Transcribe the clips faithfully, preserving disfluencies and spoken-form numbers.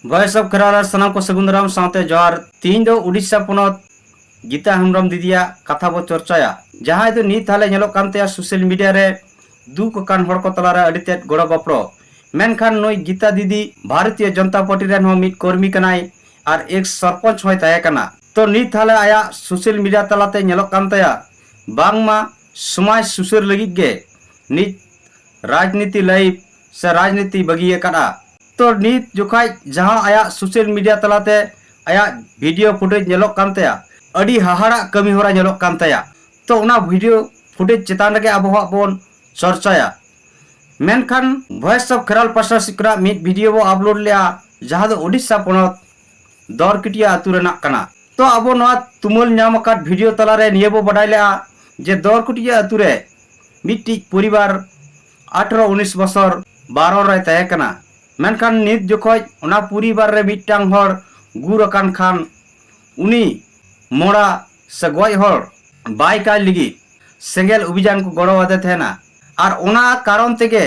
Voice of Kerala ᱨᱮ ᱥᱟᱱᱟᱢ ᱠᱚ ᱥᱟᱹᱜᱩᱱ ᱫᱟᱨᱟᱢ ᱥᱟᱶᱛᱮ ᱡᱚᱦᱟᱨ᱾ ᱛᱤᱦᱤᱧ ᱫᱚ ᱩᱰᱤᱥᱟ ᱯᱚᱱᱚᱛ ᱜᱤᱛᱟ ᱦᱮᱢᱵᱨᱚᱢ ᱫᱤᱫᱤᱭᱟᱜ ᱠᱟᱛᱷᱟ ᱵᱚ ᱪᱚᱨᱪᱟᱭᱟ, ᱡᱟᱦᱟᱸᱭ ᱫᱚ ᱱᱤᱛ ᱦᱟᱞᱮ ᱧᱮᱞᱚᱜ ᱠᱟᱱ ᱛᱟᱭᱟ ᱥᱳᱥᱟᱞ ᱢᱤᱰᱤᱭᱟ ᱨᱮ ᱫᱩᱠ ᱟᱠᱟᱱ ᱦᱚᱲ ᱠᱚ ᱛᱟᱞᱟᱨᱮ ᱟᱹᱰᱤ ᱛᱮᱫ ᱜᱚᱲᱚ ᱜᱚᱯᱚᱲᱚ᱾ ᱢᱮᱱᱠᱷᱟᱱ ᱱᱩᱭ ᱜᱤᱛᱟ ᱫᱤᱫᱤ ᱵᱷᱟᱨᱚᱛᱤᱭᱚ ᱡᱚᱱᱚᱛᱟ ᱯᱟᱨᱴᱤ ᱨᱮᱱ ᱦᱚᱸ ᱢᱤᱫ ᱠᱚᱨᱢᱤ ᱠᱟᱱᱟᱭ ᱟᱨ ᱮᱠᱥ ᱥᱚᱨᱯᱚᱧᱪ ᱦᱚᱸᱭ ᱛᱟᱦᱮᱸ ᱠᱟᱱᱟ᱾ ᱛᱚ ᱱᱤᱛ ᱦᱟᱞᱮ ᱟᱭᱟᱜ ᱥᱳᱥᱟᱞ ᱢᱤᱰᱤᱭᱟ ᱛᱟᱞᱟᱛᱮ ᱧᱮᱞᱚᱜ ᱠᱟᱱ ᱛᱟᱭᱟ ᱵᱟᱝᱢᱟ ᱥᱚᱢᱟᱡᱽ ᱥᱩᱥᱟᱹᱨ ᱞᱟᱹᱜᱤᱫ ᱜᱮ ᱱᱤᱛ ᱨᱟᱡᱽᱱᱤᱛᱤ ᱞᱟᱭᱤᱯᱷ ᱥᱮ ᱨᱟᱡᱽᱱᱤᱛᱤ ᱵᱟᱹᱜᱤ ᱟᱠᱟᱫᱼᱟ᱾ ᱛᱚ ᱱᱤᱛ ᱡᱚᱠᱷᱟᱡ ᱡᱟᱦᱟᱸ ᱟᱭᱟᱜ ᱥᱳᱥᱟᱞ ᱢᱤᱰᱤᱭᱟ ᱛᱟᱞᱟᱛᱮ ᱟᱭᱟᱜ ᱵᱷᱤᱰᱤᱭᱳ ᱯᱷᱩᱴᱮᱡᱽ ᱧᱮᱞᱚᱜ ᱠᱟᱱ ᱛᱟᱭᱟ, ᱟᱹᱰᱤ ᱦᱟᱦᱟᱲᱟᱜ ᱠᱟᱹᱢᱤ ᱦᱚᱨᱟ ᱧᱮᱞᱚᱜ ᱠᱟᱱ ᱛᱟᱭᱟ᱾ ᱛᱚ ᱚᱱᱟ ᱵᱷᱤᱰᱤᱭᱳ ᱯᱷᱩᱴᱮᱡᱽ ᱪᱮᱛᱟᱱ ᱨᱮᱜᱮ ᱟᱵᱚ ᱦᱟᱸᱜ ᱵᱚᱱ ᱪᱚᱨᱪᱟᱭᱟ᱾ ᱢᱮᱱᱠᱷᱟᱱ Voice of Kerala ᱯᱟᱥᱴᱟ ᱥᱮᱫ ᱠᱷᱚᱱᱟᱜ ᱢᱤᱫ ᱵᱷᱤᱰᱤᱭᱳ ᱵᱚ ᱟᱯᱞᱳᱰ ᱞᱮᱜᱼᱟ, ᱡᱟᱦᱟᱸ ᱫᱚ ᱳᱰᱤᱥᱟ ᱯᱚᱱᱚᱛ ᱫᱚᱨᱠᱤᱴᱤᱭᱟ ᱟᱹᱛᱩ ᱨᱮᱱᱟᱜ ᱠᱟᱱᱟ᱾ ᱛᱚ ᱟᱵᱚ ᱱᱚᱣᱟ ᱛᱩᱢᱟᱹᱞ ᱧᱟᱢ ᱟᱠᱟᱫ ᱵᱷᱤᱰᱤᱭᱳ ᱛᱟᱞᱟᱨᱮ ᱱᱤᱭᱟᱹ ᱵᱚ ᱵᱟᱰᱟᱭ ᱞᱮᱜᱼᱟ ᱡᱮ ᱫᱚᱨᱠᱤᱴᱤᱭᱟ ᱟᱹᱛᱩ ᱨᱮ ᱢᱤᱫᱴᱤᱡ ᱯᱚᱨᱤᱵᱟᱨ ᱟᱴᱷᱨᱚ ᱩᱱᱤᱥ ᱵᱚᱪᱷᱚᱨ ᱵᱟᱨᱚᱱ ᱨᱮ ᱛᱟᱦᱮᱸ ᱠᱟᱱᱟ᱾ ᱢᱮᱱᱠᱷᱟᱱ ᱱᱤᱛ ᱡᱚᱠᱷᱚᱡ ᱚᱱᱟ ᱯᱚᱨᱤᱵᱟᱨ ᱨᱮ ᱢᱤᱫᱴᱟᱝ ᱦᱚᱲ ᱜᱩᱨ ᱟᱠᱟᱱ ᱠᱷᱟᱱ ᱩᱱᱤ ᱢᱚᱲᱟ ᱥᱮ ᱜᱚᱡ ᱦᱚᱲ ᱵᱟᱭ ᱠᱟᱭ ᱞᱟᱹᱜᱤᱫ ᱥᱮᱸᱜᱮᱞ ᱚᱵᱷᱤᱡᱟᱱ ᱠᱚ ᱜᱚᱲᱚ ᱟᱫᱮ ᱛᱟᱦᱮᱱᱟ᱾ ᱟᱨ ᱚᱱᱟ ᱠᱟᱨᱚᱱ ᱛᱮᱜᱮ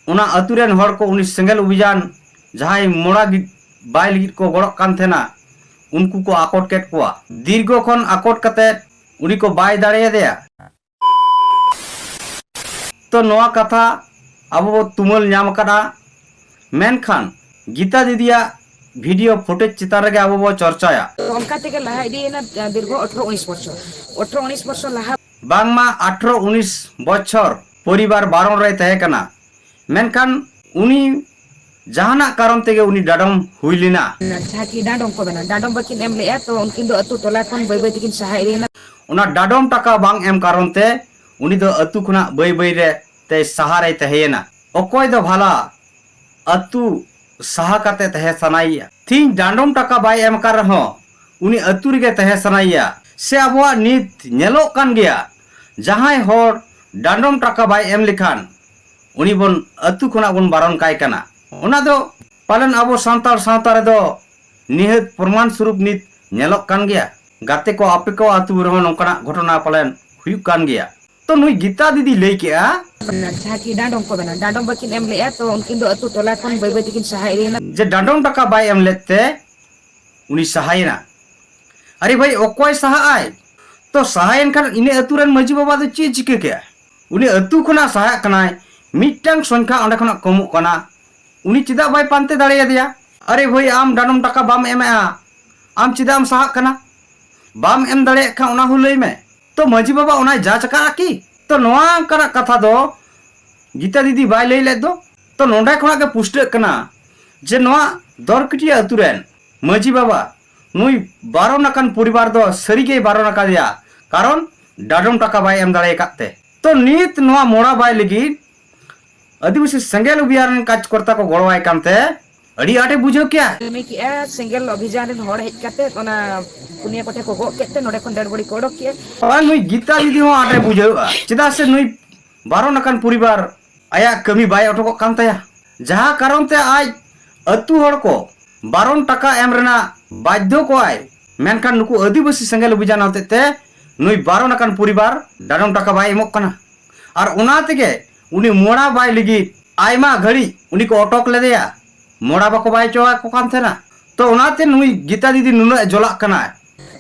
ᱚᱱᱟ ᱟᱹᱛᱩ ᱨᱮᱱ ᱦᱚᱲ ᱠᱚ ᱩᱱᱤ ᱥᱮᱸᱜᱮᱞ ᱚᱵᱷᱤᱡᱟᱱ ᱡᱟᱦᱟᱸᱭ ᱢᱚᱲᱟ ᱜᱤ-, ᱵᱟᱭ ᱞᱟᱹᱜᱤᱫ ᱠᱚ ᱜᱚᱲᱚᱜ ᱠᱟᱱ ᱛᱟᱦᱮᱱᱟ, ᱩᱱᱠᱩ ᱠᱚ ᱟᱠᱚᱴ ᱠᱮᱫ ᱠᱚᱣᱟ᱾ ᱫᱤᱨᱜᱷᱚ ᱠᱷᱚᱱ ᱟᱠᱚᱴ ᱠᱟᱛᱮ ᱩᱱᱤ ᱠᱚ ᱵᱟᱭ ᱫᱟᱲᱮᱭᱟᱫᱮᱭᱟ᱾ ᱛᱚ ᱱᱚᱣᱟ ᱠᱟᱛᱷᱟ ᱟᱵᱚ ᱵᱚ ᱛᱩᱢᱟᱹᱞ ᱧᱟᱢ ᱟᱠᱟᱫᱟ᱾ ᱢᱮᱱᱠᱷᱟᱱ ᱜᱤᱛᱟ ᱫᱤᱫᱤᱭᱟᱜ ᱵᱷᱤᱰᱤᱭᱳ ᱯᱷᱩᱴᱮᱡᱽ ᱪᱮᱛᱟᱱ ᱨᱮᱜᱮ ᱟᱵᱚ ᱵᱚ ᱪᱚᱨᱪᱟᱭᱟ᱾ ᱛᱚ ᱚᱱᱠᱟ ᱛᱮᱜᱮ ᱞᱟᱦᱟ ᱤᱫᱤᱭᱮᱱᱟ, ᱫᱤᱨᱜᱷᱚ ᱟᱴᱷᱨᱚ ᱩᱱᱤᱥ ᱵᱚᱪᱷᱚᱨ, ᱟᱴᱷᱨᱚ ᱩᱱᱤᱥ ᱵᱚᱪᱷᱚᱨ ᱞᱟᱦᱟ᱾ ᱵᱟᱝᱢᱟ ᱟᱴᱷᱨᱚ ᱩᱱᱤᱥ ᱵᱚᱪᱷᱚᱨ ᱯᱚᱨᱤᱵᱟᱨ ᱵᱟᱨᱚᱱ ᱨᱮᱭ ᱛᱟᱦᱮᱸ ᱠᱟᱱᱟ᱾ ᱢᱮᱱᱠᱷᱟᱱ ᱩᱱᱤ ᱡᱟᱦᱟᱱᱟᱜ ᱠᱟᱨᱚᱱ ᱛᱮᱜᱮ ᱩᱱᱤ ᱰᱟᱰᱚᱢ ᱦᱩᱭ ᱞᱮᱱᱟ᱾ ᱡᱟᱦᱟᱸ ᱠᱤ ᱰᱟᱸᱰᱚᱢ ᱠᱚ ᱵᱮᱱᱟ, ᱰᱟᱸᱰᱚᱢ ᱵᱟᱹᱠᱤᱱ ᱮᱢ ᱞᱮᱜᱼᱟ, ᱛᱚ ᱩᱱᱠᱤᱱ ᱫᱚ ᱟᱹᱛᱩ ᱴᱚᱞᱟ ᱠᱷᱚᱱ ᱵᱟᱹᱭ ᱵᱟᱹᱭ ᱛᱮᱠᱤᱱ ᱥᱟᱦᱟ ᱤᱫᱤᱭᱮᱱᱟ᱾ ᱚᱱᱟ ᱰᱟᱰᱚᱢ ᱴᱟᱠᱟ ᱵᱟᱝ ᱮᱢ ᱠᱟᱨᱚᱱ ᱛᱮ ᱩᱱᱤ ᱫᱚ ᱟᱹᱛᱩ ᱠᱷᱚᱱᱟᱜ ᱵᱟᱹᱭ ᱵᱟᱹᱭ ᱨᱮ ᱛᱮ ᱥᱟᱦᱟ ᱨᱮᱭ ᱛᱟᱦᱮᱸᱭᱮᱱᱟ᱾ ᱚᱠᱚᱭ ᱫᱚ ᱵᱷᱟᱞᱟ ᱟᱹᱛᱩ ᱥᱟᱦᱟ ᱠᱟᱛᱮ ᱛᱟᱦᱮᱸ ᱥᱟᱱᱟᱭᱮᱭᱟ? ᱛᱤᱦᱤᱧ ᱰᱟᱸᱰᱚᱢ ᱴᱟᱠᱟ ᱵᱟᱭ ᱮᱢ ᱠᱟᱱ ᱨᱮᱦᱚᱸ ᱩᱱᱤ ᱟᱹᱛᱩ ᱨᱮᱜᱮ ᱛᱟᱦᱮᱸ ᱥᱟᱱᱟᱭᱮᱭᱟ᱾ ᱥᱮ ᱟᱵᱚᱣᱟᱜ ᱱᱤᱛ ᱧᱮᱞᱚᱜ ᱠᱟᱱ ᱜᱮᱭᱟ, ᱡᱟᱦᱟᱸᱭ ᱦᱚᱲ ᱰᱟᱸᱰᱚᱢ ᱴᱟᱠᱟ ᱵᱟᱭ ᱮᱢ ᱞᱮᱠᱷᱟᱱ ᱩᱱᱤ ᱵᱚᱱ ᱟᱹᱛᱩ ᱠᱷᱚᱱᱟᱜ ᱵᱚᱱ ᱵᱟᱨᱚᱱ ᱠᱟᱭ ᱠᱟᱱᱟ᱾ ᱚᱱᱟ ᱫᱚ ᱯᱟᱞᱮᱱ ᱟᱵᱚ ᱥᱟᱱᱛᱟᱲ ᱥᱟᱶᱛᱟ ᱨᱮᱫᱚ ᱱᱤᱦᱟᱹᱛ ᱯᱨᱚᱢᱟᱱ ᱥᱩᱨᱩᱯ ᱱᱤᱛ ᱧᱮᱞᱚᱜ ᱠᱟᱱ ᱜᱮᱭᱟ᱾ ᱜᱟᱛᱮ ᱠᱚ, ᱟᱯᱮ ᱠᱚ ᱟᱹᱛᱩ ᱨᱮᱦᱚᱸ ᱱᱚᱝᱠᱟᱱᱟᱜ ᱜᱷᱚᱴᱚᱱᱟ ᱯᱟᱞᱮᱱ ᱦᱩᱭᱩᱜ ᱠᱟᱱ ᱜᱮᱭᱟ᱾ ᱛᱚ ᱱᱩᱭ ᱜᱤᱛᱟ ᱫᱤᱫᱤ ᱞᱟᱹᱭ ᱠᱮᱜᱼᱟ, ᱡᱟᱦᱟᱸ ᱠᱤ ᱰᱟᱸᱰᱚᱢ ᱠᱚ ᱢᱮᱱᱟ, ᱰᱟᱸᱰᱚᱢ ᱵᱟᱹᱠᱤᱱ ᱮᱢ ᱞᱮᱜᱼᱟ, ᱛᱚ ᱩᱱᱠᱤᱱ ᱫᱚ ᱟᱹᱛᱩ ᱴᱚᱞᱟ ᱠᱷᱚᱱ ᱵᱟᱹᱭ ᱵᱟᱹᱭ ᱛᱮᱠᱤᱱ ᱥᱟᱦᱟ ᱤᱫᱤᱭᱮᱱᱟ᱾ ᱡᱮ ᱰᱟᱸᱰᱚᱢ ᱴᱟᱠᱟ ᱵᱟᱭ ᱮᱢ ᱞᱮᱫ ᱛᱮ ᱩᱱᱤ ᱥᱟᱦᱟᱭᱮᱱᱟ᱾ ᱟᱨᱮ ᱵᱷᱟᱹᱭ, ᱚᱠᱚᱭ ᱥᱟᱦᱟᱜ ᱟᱭ? ᱛᱚ ᱥᱟᱦᱟᱭᱮᱱ ᱠᱷᱟᱱ ᱤᱱᱟᱹ ᱟᱹᱛᱩ ᱨᱮᱱ ᱢᱟᱹᱡᱷᱤ ᱵᱟᱵᱟ ᱫᱚ ᱪᱮᱫ ᱮ ᱪᱤᱠᱟᱹ ᱠᱮᱜᱼᱟ? ᱩᱱᱤ ᱟᱹᱛᱩ ᱠᱷᱚᱱᱟᱜ ᱥᱟᱦᱟᱜ ᱠᱟᱱᱟᱭ, ᱢᱤᱫᱴᱟᱝ ᱥᱚᱝᱠᱷᱟ ᱚᱸᱰᱮ ᱠᱷᱚᱱᱟᱜ ᱠᱚᱢᱚᱜ ᱠᱟᱱᱟ, ᱩᱱᱤ ᱪᱮᱫᱟᱜ ᱵᱟᱭ ᱯᱟᱱᱛᱮ ᱫᱟᱲᱮᱭᱟᱫᱮᱭᱟ? ᱟᱨᱮ ᱵᱷᱟᱹᱭ, ᱟᱢ ᱰᱟᱸᱰᱚᱢ ᱴᱟᱠᱟ ᱵᱟᱢ ᱮᱢᱮᱜᱼᱟ, ᱟᱢ ᱪᱮᱫᱟᱜ ᱮᱢ ᱥᱟᱦᱟᱜ ᱠᱟᱱᱟ? ᱵᱟᱢ ᱮᱢ ᱫᱟᱲᱮᱭᱟᱜ ᱠᱷᱟᱱ ᱚᱱᱟ ᱦᱚᱸ ᱞᱟᱹᱭ ᱢᱮ᱾ ᱛᱚ ᱢᱟᱹᱡᱷᱤ ᱵᱟᱵᱟ ᱚᱱᱟᱭ ᱡᱟᱪ ᱟᱠᱟᱫᱼᱟ ᱠᱤ? ᱛᱚ ᱱᱚᱣᱟ ᱚᱱᱠᱟᱱᱟᱜ ᱠᱟᱛᱷᱟ ᱫᱚ ᱜᱤᱛᱟ ᱫᱤᱫᱤ ᱵᱟᱭ ᱞᱟᱹᱭ ᱞᱮᱫ ᱫᱚ? ᱛᱚ ᱱᱚᱸᱰᱮ ᱠᱷᱚᱱᱟᱜ ᱜᱮ ᱯᱩᱥᱴᱟᱹᱜ ᱠᱟᱱᱟ ᱡᱮ ᱱᱚᱣᱟ ᱫᱚᱨᱠᱤᱴᱤᱭᱟᱹ ᱟᱹᱛᱩ ᱨᱮᱱ ᱢᱟᱹᱡᱷᱤ ᱵᱟᱵᱟ ᱱᱩᱭ ᱵᱟᱨᱚᱱ ᱟᱠᱟᱱ ᱯᱚᱨᱤᱵᱟᱨ ᱫᱚ ᱥᱟᱹᱨᱤᱜᱮᱭ ᱵᱟᱨᱚᱱ ᱟᱠᱟᱫᱮᱭᱟ, ᱠᱟᱨᱚᱱ ᱰᱟᱸᱰᱚᱢ ᱴᱟᱠᱟ ᱵᱟᱭ ᱮᱢ ᱫᱟᱲᱮ ᱟᱠᱟᱫ ᱛᱮ᱾ ᱛᱚ ᱱᱤᱛ ᱱᱚᱣᱟ ᱢᱚᱲᱟ ᱵᱟᱭ ᱞᱟᱹᱜᱤᱫ ᱟᱹᱫᱤᱵᱟᱹᱥᱤ ᱥᱮᱸᱜᱮᱞ ᱚᱵᱷᱤᱭᱟᱱ ᱨᱮᱱ ᱠᱟᱨᱡᱽᱠᱚᱨᱛᱟ ᱠᱚ ᱜᱚᱲᱚᱣᱟᱭ ᱠᱟᱱᱛᱮ ᱟᱹᱰᱤ ᱟᱸᱴᱮ ᱵᱩᱡᱷᱟᱹᱣ ᱠᱮᱜᱼᱟ᱾ ᱠᱟᱹᱢᱤ ᱠᱮᱜᱼᱟ, ᱥᱮᱸᱜᱮᱞ ᱚᱵᱷᱤᱡᱟᱱ ᱨᱮᱱ ᱦᱚᱲ ᱦᱮᱡ ᱠᱟᱛᱮ ᱚᱱᱟ ᱯᱩᱱᱭᱟᱹ ᱠᱚᱴᱷᱮ ᱠᱚ ᱜᱚᱜ ᱠᱮᱫ ᱛᱮ ᱱᱚᱰᱮ ᱠᱷᱚᱱ ᱰᱮᱰ ᱵᱚᱰᱤ ᱠᱚ ᱚᱰᱚᱠ ᱠᱮᱜᱼᱟ᱾ ᱟᱨ ᱱᱩᱭ ᱜᱤᱛᱟ ᱫᱤᱫᱤ ᱦᱚᱸ ᱟᱸᱴᱮ ᱵᱩᱡᱷᱟᱹᱣᱟ, ᱪᱮᱫᱟᱜ ᱥᱮ ᱱᱩᱭ ᱵᱟᱨᱚᱱ ᱟᱠᱟᱱ ᱯᱚᱨᱤᱵᱟᱨ ᱟᱭᱟᱜ ᱠᱟᱹᱢᱤ ᱵᱟᱭ ᱚᱴᱚᱠᱚᱜ ᱠᱟᱱ ᱛᱟᱭᱟ, ᱡᱟᱦᱟᱸ ᱠᱟᱨᱚᱱ ᱛᱮ ᱟᱡ ᱟᱹᱛᱩ ᱦᱚᱲ ᱠᱚ ᱵᱟᱨᱚᱱ ᱴᱟᱠᱟ ᱮᱢ ᱨᱮᱱᱟᱜ ᱵᱟᱫᱽᱫᱷᱚ ᱠᱚᱣᱟᱭ᱾ ᱢᱮᱱᱠᱷᱟᱱ ᱱᱩᱠᱩ ᱟᱹᱫᱤᱵᱟᱹᱥᱤ ᱥᱮᱸᱜᱮᱞ ᱚᱵᱷᱤᱡᱟᱱ ᱦᱚᱛᱮᱡ ᱛᱮ ᱱᱩᱭ ᱵᱟᱨᱚᱱ ᱟᱠᱟᱱ ᱯᱚᱨᱤᱵᱟᱨ ᱰᱟᱸᱰᱚᱢ ᱴᱟᱠᱟ ᱵᱟᱭ ᱮᱢᱚᱜ ᱠᱟᱱᱟ᱾ ᱟᱨ ᱚᱱᱟ ᱛᱮᱜᱮ ᱩᱱᱤ ᱢᱚᱲᱟ ᱵᱟᱭ ᱞᱟᱹᱜᱤᱫ ᱟᱭᱢᱟ ᱜᱷᱟᱹᱲᱤᱡ ᱩᱱᱤ ᱠᱚ ᱚᱴᱚᱠ ᱞᱮᱫᱮᱭᱟ, ᱢᱚᱲᱟ ᱵᱟᱠᱚ ᱵᱟᱭ ᱦᱚᱪᱚ ᱟᱠᱚ ᱠᱟᱱ ᱛᱟᱦᱮᱱᱟ᱾ ᱛᱚ ᱚᱱᱟᱛᱮ ᱱᱩᱭ ᱜᱤᱛᱟ ᱫᱤᱫᱤ ᱱᱩᱱᱟᱹᱜ ᱮ ᱡᱚᱞᱟᱜ ᱠᱟᱱᱟᱭ᱾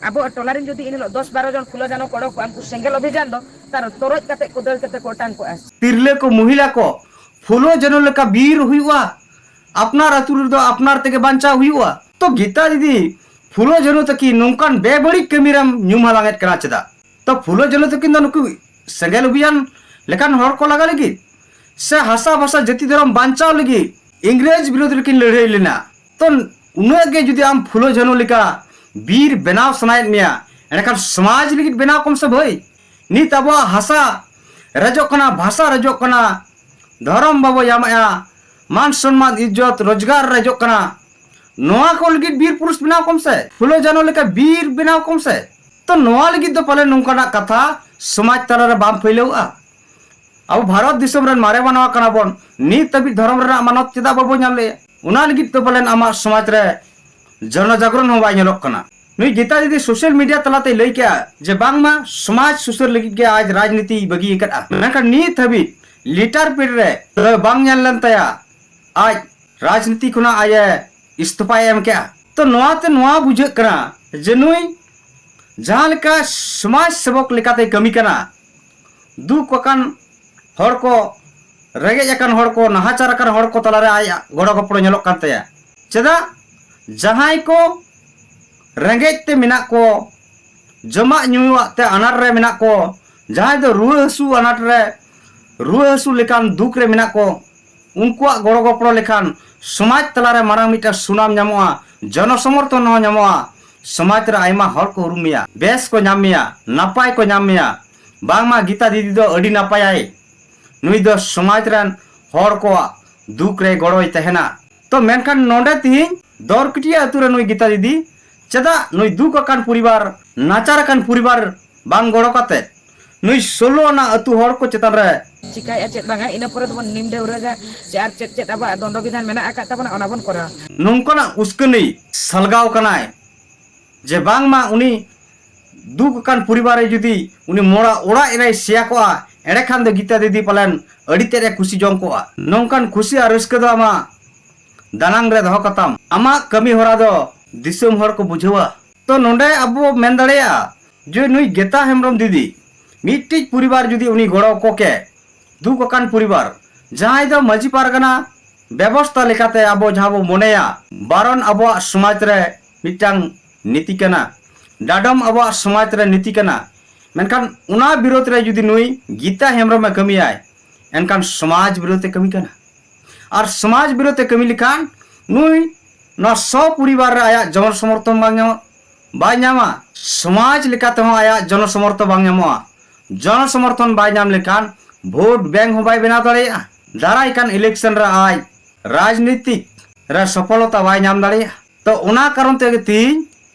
ᱟᱵᱚᱣᱟᱜ ᱴᱚᱞᱟ ᱨᱮᱱ ᱡᱩᱫᱤ ᱮᱱ ᱦᱤᱞᱳᱜ ᱫᱚᱥ ᱵᱟᱨᱚ ᱡᱚᱱ ᱯᱷᱩᱞᱳ ᱡᱷᱟᱱᱚ ᱠᱚ ᱚᱰᱚᱠᱚᱜᱼᱟ, ᱩᱱᱠᱩ ᱥᱮᱸᱜᱮᱞ ᱚᱵᱷᱤᱡᱟᱱ ᱫᱚ ᱛᱟᱨ ᱛᱚᱨᱚᱡ ᱠᱟᱛᱮ ᱠᱚ ᱫᱟᱹᱲ ᱠᱟᱛᱮ ᱠᱚ ᱚᱴᱟᱝ ᱠᱚᱜᱼᱟ᱾ ᱛᱤᱨᱞᱟᱹ ᱠᱚ, ᱢᱚᱦᱤᱞᱟ ᱠᱚ ᱯᱷᱩᱞᱳ ᱡᱷᱟᱱᱚ ᱞᱮᱠᱟ ᱵᱤᱨ ᱦᱩᱭᱩᱜᱼᱟ, ᱟᱯᱱᱟᱨ ᱟᱹᱛᱩ ᱨᱮᱫᱚ ᱟᱯᱱᱟᱨ ᱛᱮᱜᱮ ᱵᱟᱧᱪᱟᱣ ᱦᱩᱭᱩᱜᱼᱟ᱾ ᱛᱚ ᱜᱤᱛᱟ ᱫᱤᱫᱤ ᱯᱷᱩᱞᱳ ᱡᱷᱟᱱᱚ ᱛᱟᱹᱠᱤᱱ ᱱᱚᱝᱠᱟᱱ ᱵᱮᱵᱟᱹᱲᱤᱡ ᱠᱟᱹᱢᱤ ᱨᱮᱢ ᱧᱩᱢ ᱦᱟᱞᱟᱝ ᱮᱫ ᱠᱟᱱᱟ ᱪᱮᱫᱟᱜ? ᱛᱚ ᱯᱷᱩᱞᱳ ᱡᱷᱟᱱᱚ ᱛᱟᱹᱠᱤᱱ ᱫᱚ ᱱᱩᱠᱩ ᱥᱮᱸᱜᱮᱞ ᱚᱵᱷᱤᱡᱟᱱ ᱞᱮᱠᱟᱱ ᱦᱚᱲ ᱠᱚ ᱞᱟᱜᱟ ᱞᱟᱹᱜᱤᱫ ᱥᱮ ᱦᱟᱥᱟ ᱵᱷᱟᱥᱟ ᱡᱟᱹᱛᱤ ᱫᱷᱚᱨᱚᱢ ᱵᱟᱧᱪᱟᱣ ᱞᱟᱹᱜᱤᱫ ᱤᱝᱨᱮᱡᱽ ᱵᱤᱨᱩᱫᱽ ᱨᱮᱠᱤᱱ ᱞᱟᱹᱲᱦᱟᱹᱭ ᱞᱮᱱᱟ᱾ ᱛᱚ ᱩᱱᱟᱹᱜ ᱜᱮ ᱡᱩᱫᱤ ᱟᱢ ᱯᱷᱩᱞᱳ ᱡᱷᱟᱱᱚ ᱞᱮᱠᱟ ᱵᱤᱨ ᱵᱮᱱᱟᱣ ᱥᱟᱱᱟᱭᱮᱫ ᱢᱮᱭᱟ, ᱮᱸᱰᱮᱠᱷᱟᱱ ᱥᱚᱢᱟᱡᱽ ᱞᱟᱹᱜᱤᱫ ᱵᱮᱱᱟᱣ ᱠᱚᱢ ᱥᱮ ᱵᱷᱟᱹᱭ᱾ ᱱᱤᱛ ᱟᱵᱚᱣᱟᱜ ᱦᱟᱥᱟ ᱨᱮᱡᱚᱜ ᱠᱟᱱᱟ, ᱵᱷᱟᱥᱟ ᱨᱮᱡᱚᱜ ᱠᱟᱱᱟ, ᱫᱷᱚᱨᱚᱢ ᱵᱟᱵᱚ ᱧᱟᱢᱮᱜᱼᱟ, ᱢᱟᱱ ᱥᱚᱱᱢᱟᱱ ᱤᱡᱽᱡᱚᱛ ᱨᱳᱡᱽᱜᱟᱨ ᱨᱮᱡᱚᱜ ᱠᱟᱱᱟ᱾ ᱱᱚᱣᱟ ᱠᱚ ᱞᱟᱹᱜᱤᱫ ᱵᱤᱨ ᱯᱩᱨᱩᱥ ᱵᱮᱱᱟᱣ ᱠᱚᱢ ᱥᱮ, ᱯᱷᱩᱞᱳ ᱡᱷᱟᱱᱚ ᱞᱮᱠᱟ ᱵᱤᱨ ᱵᱮᱱᱟᱣ ᱠᱚᱢ ᱥᱮ᱾ ᱛᱚ ᱱᱚᱣᱟ ᱞᱟᱹᱜᱤᱫ ᱫᱚ ᱯᱟᱞᱮ ᱱᱚᱝᱠᱟᱱᱟᱜ ᱠᱟᱛᱷᱟ ᱥᱚᱢᱟᱡᱽ ᱛᱟᱞᱟᱨᱮ ᱵᱟᱢ ᱯᱷᱟᱹᱭᱞᱟᱹᱣᱜᱼᱟ᱾ ᱟᱵᱚ ᱵᱷᱟᱨᱚᱛ ᱫᱤᱥᱚᱢ ᱨᱮᱱ ᱢᱟᱨᱮ ᱢᱟᱱᱣᱟ ᱠᱟᱱᱟ ᱵᱚᱱ, ᱱᱤᱛ ᱦᱟᱹᱵᱤᱡ ᱫᱷᱚᱨᱚᱢ ᱨᱮᱱᱟᱜ ᱢᱟᱱᱚᱛ ᱪᱮᱫᱟᱜ ᱵᱟᱵᱚ ᱧᱟᱢ ᱞᱮᱜᱼᱟ? ᱚᱱᱟ ᱞᱟᱹᱜᱤᱫ ᱫᱚ ᱯᱟᱞᱮᱱ ᱟᱢᱟᱜ ᱥᱚᱢᱟᱡᱽ ᱨᱮ ᱡᱚᱱᱚ ᱡᱟᱜᱽᱨᱚᱱ ᱦᱚᱸ ᱵᱟᱭ ᱧᱮᱞᱚᱜ ᱠᱟᱱᱟ᱾ ᱱᱩᱭ ᱜᱤᱛᱟ ᱫᱤᱫᱤ ᱥᱳᱥᱟᱞ ᱢᱤᱰᱤᱭᱟ ᱛᱟᱞᱟᱛᱮᱭ ᱞᱟᱹᱭ ᱠᱮᱜᱼᱟ ᱡᱮ ᱵᱟᱝᱢᱟ ᱥᱚᱢᱟᱡᱽ ᱥᱩᱥᱟᱹᱨ ᱞᱟᱹᱜᱤᱫ ᱜᱮ ᱟᱡ ᱨᱟᱡᱽᱱᱤᱛᱤᱭ ᱵᱟᱹᱜᱤ ᱟᱠᱟᱫᱼᱟ, ᱢᱮᱱᱠᱷᱟᱱ ᱱᱤᱛ ᱦᱟᱹᱵᱤᱡ ᱞᱮᱴᱟᱨ ᱯᱮᱰ ᱨᱮ ᱵᱟᱝ ᱧᱮᱞ ᱞᱮᱱ ᱛᱟᱭᱟ ᱟᱡ ᱨᱟᱡᱽᱱᱤᱛᱤ ᱠᱷᱚᱱᱟᱜ ᱟᱡ ᱮ ᱤᱥᱛᱚᱯᱷᱟᱭ ᱮᱢ ᱠᱮᱜᱼᱟ᱾ ᱛᱚ ᱱᱚᱣᱟᱛᱮ ᱱᱚᱣᱟ ᱵᱩᱡᱷᱟᱹᱜ ᱠᱟᱱᱟ ᱡᱮ ᱱᱩᱭ ᱡᱟᱦᱟᱸ ᱞᱮᱠᱟ ᱥᱚᱢᱟᱡᱽ ᱥᱮᱵᱚᱠ ᱞᱮᱠᱟᱛᱮᱭ ᱠᱟᱹᱢᱤ ᱠᱟᱱᱟ, ᱫᱩᱠ ᱟᱠᱟᱱ ᱦᱚᱲ ᱠᱚ, ᱨᱮᱸᱜᱮᱡ ᱟᱠᱟᱱ ᱦᱚᱲ ᱠᱚ, ᱱᱟᱦᱟᱪᱟᱨ ᱟᱠᱟᱱ ᱦᱚᱲ ᱠᱚ ᱛᱟᱞᱟᱨᱮ ᱟᱡ ᱜᱚᱲᱚ ᱜᱚᱯᱚᱲᱚ ᱧᱮᱞᱚᱜ ᱠᱟᱱ ᱛᱟᱭᱟ᱾ ᱪᱮᱫᱟᱜ? ᱡᱟᱦᱟᱸᱭ ᱠᱚ ᱨᱮᱸᱜᱮᱡ ᱛᱮ ᱢᱮᱱᱟᱜ ᱠᱚ, ᱡᱚᱢᱟᱜ ᱧᱩᱣᱟᱜ ᱛᱮ ᱟᱱᱟᱴ ᱨᱮ ᱢᱮᱱᱟᱜ ᱠᱚ, ᱡᱟᱦᱟᱸᱭ ᱫᱚ ᱨᱩᱣᱟᱹ ᱦᱟᱹᱥᱩ ᱟᱱᱟᱴ ᱨᱮ, ᱨᱩᱣᱟᱹ ᱦᱟᱹᱥᱩ ᱞᱮᱠᱟᱱ ᱫᱩᱠ ᱨᱮ ᱢᱮᱱᱟᱜ ᱠᱚ, ᱩᱱᱠᱩᱣᱟᱜ ᱜᱚᱲᱚ ᱜᱚᱯᱚᱲᱚ ᱞᱮᱠᱷᱟᱱ ᱥᱚᱢᱟᱡᱽ ᱛᱟᱞᱟᱨᱮ ᱢᱟᱨᱟᱝ ᱢᱤᱫᱴᱟᱝ ᱥᱩᱱᱟᱢ ᱧᱟᱢᱚᱜᱼᱟ, ᱡᱚᱱᱚ ᱥᱚᱢᱚᱨᱛᱷᱚᱱ ᱦᱚᱸ ᱧᱟᱢᱚᱜᱼᱟ᱾ ᱥᱚᱢᱟᱡᱽ ᱨᱮ ᱟᱭᱢᱟ ᱦᱚᱲ ᱠᱚ ᱩᱨᱩᱢ ᱢᱮᱭᱟ, ᱵᱮᱥ ᱠᱚ ᱧᱟᱢ ᱢᱮᱭᱟ, ᱱᱟᱯᱟᱭ ᱠᱚ ᱧᱟᱢ ᱢᱮᱭᱟ, ᱵᱟᱝᱢᱟ ᱜᱤᱛᱟ ᱫᱤᱫᱤ ᱫᱚ ᱟᱹᱰᱤ ᱱᱟᱯᱟᱭᱟᱭ, ᱱᱩᱭ ᱫᱚ ᱥᱚᱢᱟᱡᱽ ᱨᱮᱱ ᱦᱚᱲ ᱠᱚᱣᱟᱜ ᱫᱩᱠ ᱨᱮ ᱜᱚᱲᱚᱭ ᱛᱟᱦᱮᱱᱟ᱾ ᱛᱚ ᱢᱮᱱᱠᱷᱟᱱ ᱱᱚᱰᱮ ᱛᱤᱦᱤᱧ ᱫᱚᱨᱠᱤᱴᱤᱭᱟᱹ ᱟᱹᱛᱩ ᱨᱮ ᱱᱩᱭ ᱜᱤᱛᱟ ᱫᱤᱫᱤ ᱪᱮᱫᱟᱜ ᱱᱩᱭ ᱫᱩᱠ ᱟᱠᱟᱱ ᱯᱚᱨᱤᱵᱟᱨ, ᱱᱟᱪᱟᱨ ᱟᱠᱟᱱ ᱯᱚᱨᱤᱵᱟᱨ ᱵᱟᱝ ᱜᱚᱲᱚ ᱠᱟᱛᱮ ᱱᱩᱭ ᱥᱳᱞᱳ ᱟᱱᱟ ᱟᱹᱛᱩ ᱦᱚᱲ ᱠᱚ ᱪᱮᱛᱟᱱ ᱨᱮ ᱪᱤᱠᱟᱭᱮᱫᱼᱟ ᱪᱮᱫ ᱵᱟᱝᱟ, ᱤᱱᱟᱹ ᱯᱚᱨᱮ ᱫᱚᱵᱚᱱ ᱱᱤᱢ ᱰᱷᱟᱹᱣᱨᱟᱹᱜᱟ ᱥᱮ ᱟᱨ ᱪᱮᱫ ᱪᱮᱫ ᱟᱵᱚᱣᱟᱜ ᱫᱚᱱᱰᱚ ᱵᱤᱫᱷᱟᱱ ᱢᱮᱱᱟᱜ ᱟᱠᱟᱫ ᱛᱟᱵᱚᱱᱟ, ᱚᱱᱟ ᱵᱚᱱ ᱠᱚᱨᱟᱣᱟ᱾ ᱱᱚᱝᱠᱟᱱᱟᱜ ᱩᱥᱠᱟᱹᱱᱤ ᱥᱟᱞᱜᱟᱣ ᱠᱟᱱᱟᱭ ᱡᱮ ᱵᱟᱝᱢᱟ ᱩᱱᱤ ᱫᱩᱠ ᱟᱠᱟᱱ ᱯᱚᱨᱤᱵᱟᱨ ᱨᱮ ᱡᱩᱫᱤ ᱩᱱᱤ ᱢᱚᱲᱟ ᱚᱲᱟᱜ ᱨᱮᱭ ᱥᱮᱭᱟ ᱠᱚᱜᱼᱟ, ᱮᱸᱰᱮᱠᱷᱟᱱ ᱫᱚ ᱜᱤᱛᱟ ᱫᱤᱫᱤ ᱯᱟᱞᱮᱱ ᱟᱹᱰᱤ ᱛᱮᱫ ᱮ ᱠᱩᱥᱤ ᱡᱚᱝ ᱠᱚᱜᱼᱟ᱾ ᱱᱚᱝᱠᱟᱱ ᱠᱩᱥᱤ ᱟᱨ ᱨᱟᱹᱥᱠᱟᱹ ᱫᱚ ᱟᱢᱟᱜ ᱫᱟᱱᱟᱝ ᱨᱮ ᱫᱚᱦᱚ ᱠᱟᱛᱟᱢ᱾ ᱟᱢᱟᱜ ᱠᱟᱹᱢᱤ ᱦᱚᱨᱟ ᱫᱚ ᱫᱤᱥᱚᱢ ᱦᱚᱲ ᱠᱚ ᱵᱩᱡᱷᱟᱹᱣᱟ᱾ ᱛᱚ ᱱᱚᱰᱮ ᱟᱵᱚ ᱢᱮᱱ ᱫᱟᱲᱮᱭᱟᱜᱼᱟ ᱡᱮ ᱱᱩᱭ ᱜᱮᱛᱟ ᱦᱮᱢᱵᱨᱚᱢ ᱫᱤᱫᱤ ᱢᱤᱫᱴᱤᱡ ᱯᱚᱨᱤᱵᱟᱨ ᱡᱩᱫᱤ ᱩᱱᱤ ᱜᱚᱲᱚ ᱠᱚ ᱠᱮ, ᱫᱩᱠ ᱟᱠᱟᱱ ᱯᱚᱨᱤᱵᱟᱨ, ᱡᱟᱦᱟᱸᱭ ᱫᱚ ᱢᱟᱹᱡᱷᱤ ᱯᱟᱨᱜᱟᱱᱟ ᱵᱮᱵᱚᱥᱛᱟ ᱞᱮᱠᱟᱛᱮ ᱟᱵᱚ ᱡᱟᱦᱟᱸ ᱵᱚ ᱢᱚᱱᱮᱭᱟ, ᱵᱟᱨᱚᱱ ᱟᱵᱚᱣᱟᱜ ᱥᱚᱢᱟᱡᱽ ᱨᱮ ᱢᱤᱫᱴᱟᱝ ᱱᱤᱛᱤ ᱠᱟᱱᱟ, ᱰᱟᱰᱚᱢ ᱟᱵᱚᱣᱟᱜ ᱥᱚᱢᱟᱡᱽ ᱨᱮ ᱱᱤᱛᱤ ᱠᱟᱱᱟ, ᱢᱮᱱᱠᱷᱟᱱ ᱚᱱᱟ ᱵᱤᱨᱳᱫᱷ ᱨᱮ ᱡᱩᱫᱤ ᱱᱩᱭ ᱜᱤᱛᱟ ᱦᱮᱢᱵᱨᱚᱢ ᱮ ᱠᱟᱹᱢᱤᱭᱟᱭ, ᱮᱱᱠᱷᱟᱱ ᱥᱚᱢᱟᱡᱽ ᱵᱤᱨᱳᱫᱷ ᱮ ᱠᱟᱹᱢᱤ ᱠᱟᱱᱟ᱾ ᱟᱨ ᱥᱚᱢᱟᱡᱽ ᱵᱤᱨᱳᱫᱷ ᱮ ᱠᱟᱹᱢᱤ ᱞᱮᱠᱷᱟᱱ ᱱᱩᱭ ᱱᱚᱣᱟ ᱥᱚ ᱯᱚᱨᱤᱵᱟᱨ ᱨᱮ ᱟᱭᱟᱜ ᱡᱚᱱᱚ ᱥᱚᱢᱚᱨᱛᱷᱚᱱ ᱵᱟᱝ ᱧᱟᱢᱚᱜ, ᱵᱟᱭ ᱧᱟᱢᱟ᱾ ᱥᱚᱢᱟᱡᱽ ᱞᱮᱠᱟ ᱛᱮᱦᱚᱸ ᱟᱭᱟᱜ ᱡᱚᱱᱚ ᱥᱚᱢᱚᱨᱛᱷᱚᱱ ᱵᱟᱝ ᱧᱟᱢᱚᱜᱼᱟ᱾ ᱡᱚᱱᱚ ᱥᱚᱢᱚᱨᱛᱷᱚᱱ ᱵᱟᱭ ᱧᱟᱢ ᱞᱮᱠᱷᱟᱱ ᱵᱷᱳᱴ ᱵᱮᱝᱠ ᱦᱚᱸ ᱵᱟᱭ ᱵᱮᱱᱟᱣ ᱫᱟᱲᱮᱭᱟᱜᱼᱟ᱾ ᱫᱟᱨᱟᱭ ᱠᱟᱱ ᱤᱞᱮᱠᱥᱚᱱ ᱨᱮ ᱟᱡ ᱨᱟᱡᱽᱱᱤᱛᱤᱠ ᱨᱮ ᱥᱚᱯᱷᱚᱞᱚᱛᱟ ᱵᱟᱭ ᱧᱟᱢ ᱫᱟᱲᱮᱭᱟᱜᱼᱟ᱾ ᱛᱚ ᱚᱱᱟ ᱠᱟᱨᱚᱱ ᱛᱮᱜᱮ ᱛᱤᱦᱤᱧ